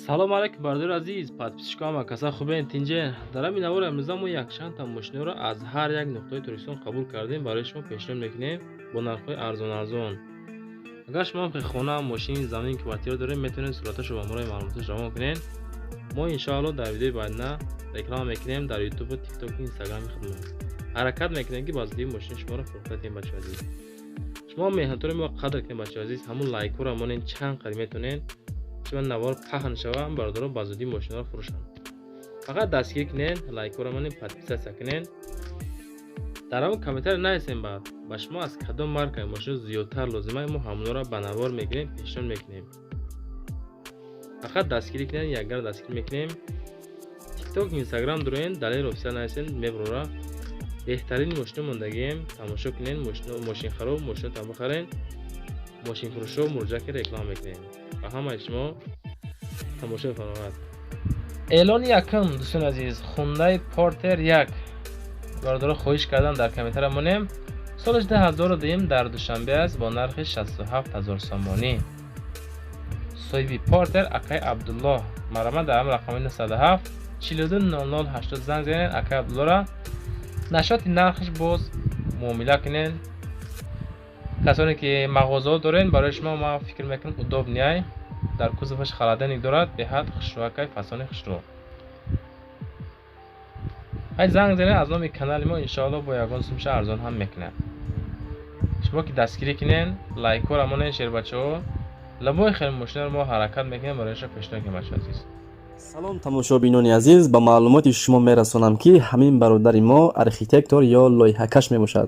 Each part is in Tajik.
Салом алейкум, бародари азиз, подписчикам ва каса хубен тинҷе. Дар ҳамин навор имрӯза мо якчанд та мошиноро аз ҳар як нуқтаи Тоҷикистон қабул кардем, барои шумо пешниҳод мекунем бо нархҳои арзон-арзон. Агар шумо ҳам хона, мошин, замин, квартира доред, метавонед сураташро ба моро маълумоташ равон кунед. Мо иншоалло дар видеои баъдина реклама мекунем дар ютубу, тиктоку, инстаграми худмон. Ҳаракат мекунем, ки ба зудии мошини шуморо фурӯхта диҳем, бачаҳои азиз. Шумо меҳнатҳоро мо қадр кунед, бачаҳои азиз, ҳамун лайкҳоро монед чанд қадр метавонед, чун навор паҳн шава, бародаро ба зудӣ мошинаро фурӯшанд. Фақат дастгирӣ кунед, лайкҳоро монед, подписаться кунед. Дар ҳамон комментария нависем баъд ба шумо аз кадом маркаи мошино зиёдтар лозима, мо ҳамонро ба навор мегирем, пешниҳод мекунем. Фақат дастгирӣ кунед, якгара дастгирӣ мекунем. Тикток, инстаграм дуроен, Далер Офисиал нависен, мебарора. Беҳтарин мошино мондагием, тамошо кунед, мошинхаро мошинотон бихарен, мошинфурӯшо муроҷиат кунед, реклама мекунем. Ба ҳамаи шумо тамошои фароғат. Эълони якум, дӯстони азиз, Хундай Портер 1. Бародаро хоҳиш кардан дар комментария монем. Соли 2002 дар Душанбе аст бо нархи 67 000 сомонӣ. Соҳиби Портер акай Абдуллоҳ. Марҳамат, дар ҳамин рақами 907 42 00 80 занг занед акай Абдуллоҳра. Нашоти нархаш боз муомила кунед. Касоне ки мағозаҳо дорен, барои шумо ман фикр мекунам удобный. Дар кузоваш холодильник дорад, беҳад хушрӯакай, фасони хушрӯ. Ҳай занг занед аз номи канали мо, иншоалло бо ягон сумша арзон ҳам мекунад. Шумо ки дастгирӣ кунед, лайкҳоро монед, шербачаҳо, лабои хеле мошинаро мо ҳаракат мекунем барои шумо пешниҳод кунем, бачаҳои азиз. Салом, тамошобинони азиз, ба маълумоти шумо мерасонам, ки ҳамин бародари мо архитектор ё лоиҳакаш мебошад.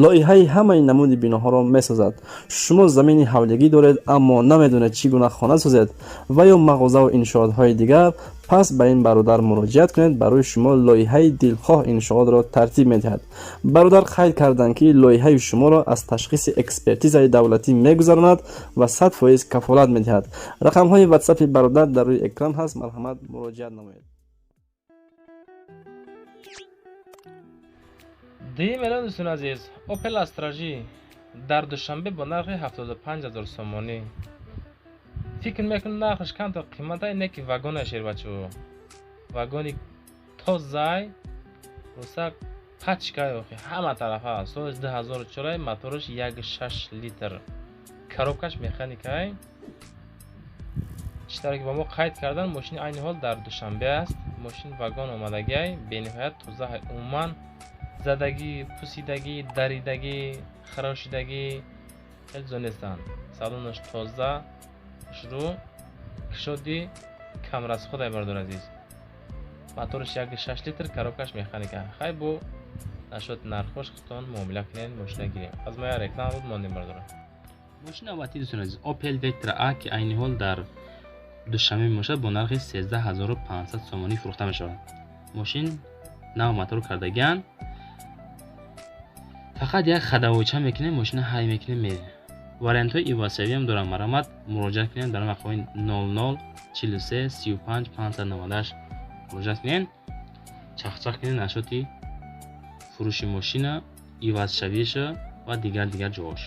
Лоиҳаи ҳамаи намуди биноҳоро месозад. Шумо замини ҳавлигӣ доред, аммо намедонед, чӣ гуна хона созед ва ё мағозаву иншоотҳои дигар, пас ба ин бародар муроҷиат кунед, барои шумо лоиҳаи дилхоҳ иншоотро тартиб медиҳад. Бародар қайд карданд, ки лоиҳаи шуморо аз ташхиси экспертизаи давлатӣ мегузаронад ва 100% кафолат медиҳад. Рақамҳои ватсапи бародар дар рӯи экран ҳаст, марҳамат, муроҷиат намоед. Дуюм эълон, дӯстони азиз, Опел Астра Ж дар Душанбе бо нархи 75 000 сомонӣ. Фикр мекунам, нархаш камтар қимата, не ки вагона, шербачаҳо. Вагони тозай, руса пачкай, охи ҳама тарафа. Соли 2004, мотораш 1,6 литр. Коробкаш механикай. Чӣ тавре ки ба мо қайд кардан, мошини айни ҳол дар Душанбе аст. Мошин вагон омадагиай, бениҳоят тоза, умуман задагӣ, пусидагӣ, даридагӣ, харошидагӣ хеле чизо нестанд. Салонаш тоза, хушрӯ, кушоди камрасходай, бародари азиз. Мотораш 1,6 литр, коробкаш механика. Хай бо нашоти нархош худтон муомила кунед, мошина гирем. Аз мо як реклама буд, мондем, бародарон. Мошини навбатӣ, дӯстони азиз, Opel Vectra A, ки айни ҳол дар Душанбе мебошад, бо нархи 13 500 сомонӣ фурӯхта мешавад. Мошин нав мотор кардагианд. Фақат як ходовойча мекунем, мошина ҳай мекунем, мерем. Вариантҳои ивазшавиам дорам, марҳамат, муроҷиат кунед, дар рақамҳои 00 43 35 598 муроҷиат кунед, чахчах кунед нашоти фурӯши мошина, ивазшавиша ва дигар дигар ҷоҳош.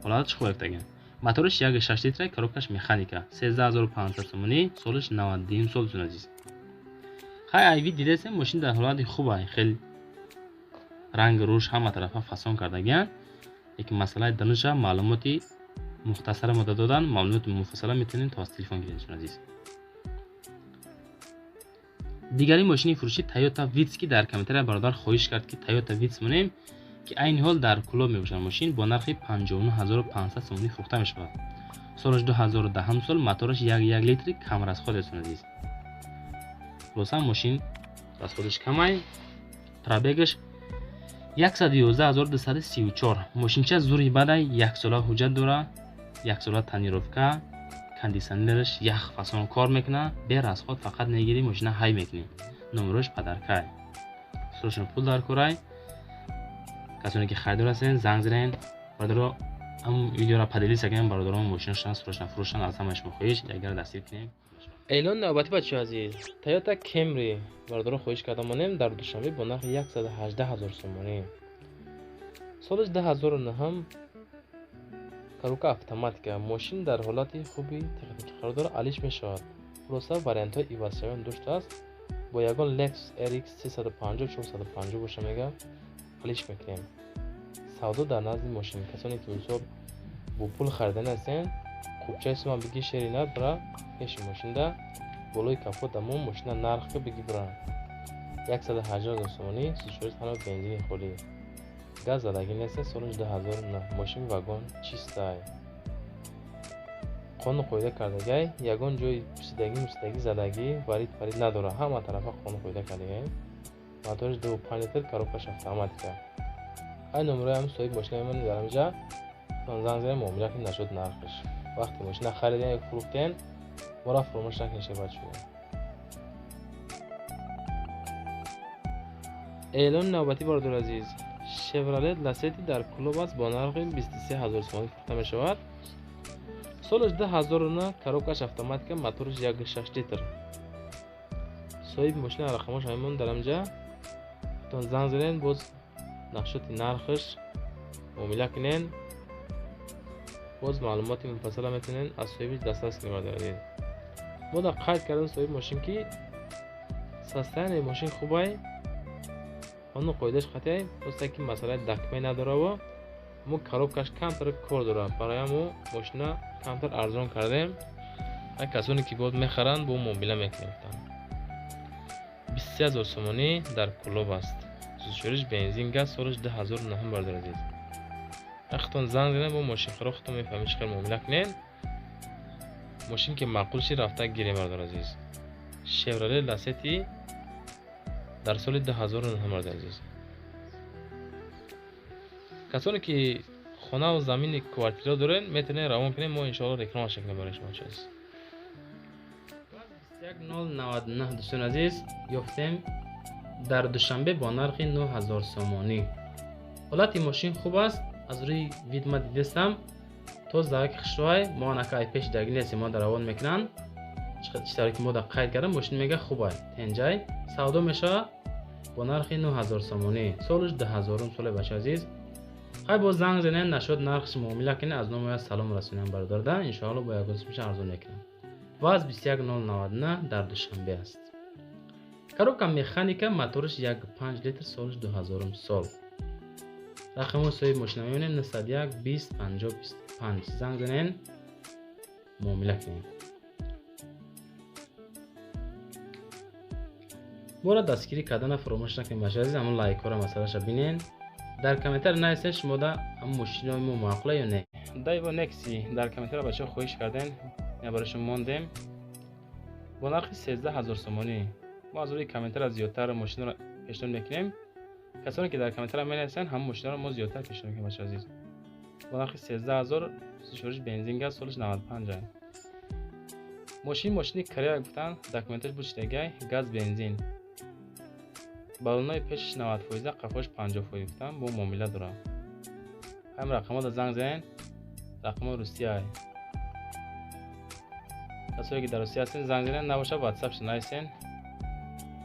Ҳолаташ хуб рафтагиан. Мотораш 1,6 литра, коробкаш механика, 13 500 сомонӣ, солаш 92 сол, дӯстони азиз. Хай айви дидесем, мошин дар ҳолати хубай, хел ранги рӯш ҳама тарафа фасон кардагиан, лекин масъалаи дануша маълумоти мухтасара мо додан, маълумоти муфассала метавонем то аз телефон гирем, дӯстони азиз. Дигари мошини фурӯшӣ Toyota Vitz, ки дар комментария бародар хоҳиш кард, ки Toyota Vitz монем, ки айни ҳол дар Кӯлоб мебошад. Мошин бо нархи 59 500 сомонӣ фурӯхта мешавад. Солаш 2010 сол, мотораш 1,1 литри, камрасход, дӯстони азиз. Хулоса, мошин расходаш камай, пробегаш 111 234. Мошинча зури бадай, яксола ҳуҷҷат дора, яксола тонировка, кондитсионераш ях фасон кор мекунад, бе расход фақат мегирӣ, мошина ҳай мекунӣ. Номерош падаркай. Срочно пул дар корай. Касоне ки харидор ҳастен, занг занед. Бародаро, ҳамун видеоро поделиться кунем, бародарон мошинашон срочно фурӯшанд, аз ҳамаи шумо хоҳиш, ягар дастгир кунем. Эълони навбатӣ, бачаҳои азиз, Toyota Camry, бародарон хоҳиш карда монем, дар Душанбе бо нархи 118 000 сомонӣ. Соли 2009, коробка автоматика. Мошин дар ҳолати хуби техникӣ қарор дорад, алиш мешавад. Хулоса вариантҳои ивазшавиам доштааст. Бо ягон Lexus RX 350 450 боша мега қилиш мекунем. Савдо дар назди мошин. Касоне ки мисол бо пул харидан ҳастен, қубчаи сума биги шерина бира пеши мошинда болои капот дамо мошина нарх ки биги бира. 180 000 сомонӣ, сӯзишвориш танҳо бензини холӣ. Газ задагӣ нест, солаш 2009. Мошин вагон чистай. Қонун қоида кардагай, ягон ҷои пусидагӣ, мусидагӣ, задагӣ, варид парид надорад. Ҳама тарафа қонун қоида кардагай. Моториш 2,5 литр, коробкаш автоматика. Ай номерои ҳам соҳиби мошина мемонед дар ҳаминҷа. Занг занем, муомила кунед нашуд нархаш. Вақте мошина харидем ё фурӯхтем, моро фуромӯш накунед шебачӯ. Эълони навбатӣ бародари азиз. Chevrolet Lacetti дар клуб аст бо нархи 23 000 сомонӣ фурӯхта мешавад. Солаш 2009, коробкаш автоматика, мотораш 1,6 литр. Соҳиби мошина рақамош ҳамон дар ҳаминҷа. Тон занг занед, боз нақшоти нархаш муомила кунед. Боз маълумоти муфассала метавонед аз соҳибиш дастрас кунед бародари азиз. Мо дар қайд кардем соҳиби мошин ки состояние мошин хубай, қонун қоидааш қатъи, просто ки масъалаи дакмай надораву мо коробкаш камтар кор дорад. Барои ҳамо мошина камтар арзон кардем. Ҳар касоне ки боз мехаранд бо муомила мекунем. 23 000 сомонӣ дар клуб аст. Сӯзишвориш бензин газ, солаш 2009 бародари азиз. Вақтон занг занед бо мошинхаро худтон мефаҳмед чӣ қадр муомила кунед. Мошин ки маъқул шид рафта гирем бародари азиз. Chevrolet Lacetti дар соли 2009 бародари азиз. Касоне ки хонаву замини квартира доред, метавонед равон кунед, мо иншоалло рекламаш мекунем барои шумо чиз. 21099 дӯстони азиз ёфтем дар Душанбе бо нархи 9000 сомонӣ. Ҳолати мошин хуб аст, аз рӯи вид ма дидестам, то заваки хушрӯай, мо анака ай пеши дагӣ нестем, мо дар равон мекунанд. Чӣ тавре ки мо дар қайд кардем, мошин мега хубай, тенҷай, савдо мешавад бо нархи 9000 сомонӣ. Солаш 2000 соле бача азиз. Хай боз занг занед, нашуд нархш муомила кунед, аз номи салом расонам бародарда, иншоалло бо ягон сумша арзон мекунам. Ваз 21099 дар Душанбе аст. Коробка механика, мотораш 1,5 литр, солаш 2000 сол. Рақами соҳиби мошина мебинем 901 20 50 25. Занг занед, муомила кунед. Моро дастгирӣ кардана фаромӯш накунед бача азиз, ҳамон лайкҳоро масъалаша бинед. Дар комментар нависед шумо да ҳамон мошинои мо маъқула ё не. Дайво Некси дар комментар бачаҳо хоҳиш кардем, ина барои шумо мондем бо нархи 13 000 сомонӣ. Мо аз рӯи комментар зиёдтар мошиноро пешниҳод мекунем. Касоне ки дар комментар менависанд, ҳамон мошиноро мо зиёдтар пешниҳод мекунем бачаҳо азиз. Бо нархи 13 000, сӯзишвориш бензин газ, солаш 95. Мошин мошини Корея гуфтанд, документаш бучидагай, газ бензин. Балонои пешиш 90%, қафош 50% гуфтанд, бо муомила дорад. Ҳамин рақамҳода занг занед, рақамҳои Русия. Касое ки дар Русия ҳастед занг занед, набошад WhatsApp-ш нависед,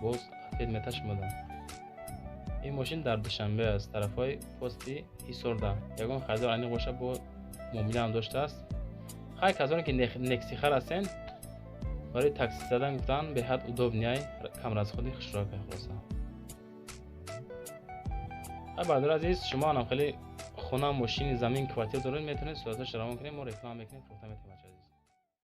боз ответ мета шумода. Ин мошин дар Душанбе аст, тарафҳои пости Ҳисорда. Ягон харидор аниқ бошад бо муомила ҳам доштааст. Хай касоне ки нексихар ҳастед, барои такси задан гуфтанд беҳад удобный, камразходи хушрӯяк хулоса. Хай бародари азиз, шумо ҳам хеле хона, мошини, замин, квартира доред, метавонед суратҳояшро равон кунед, мо реклама мекунем, фурӯхта метавонем бачаҳои азиз.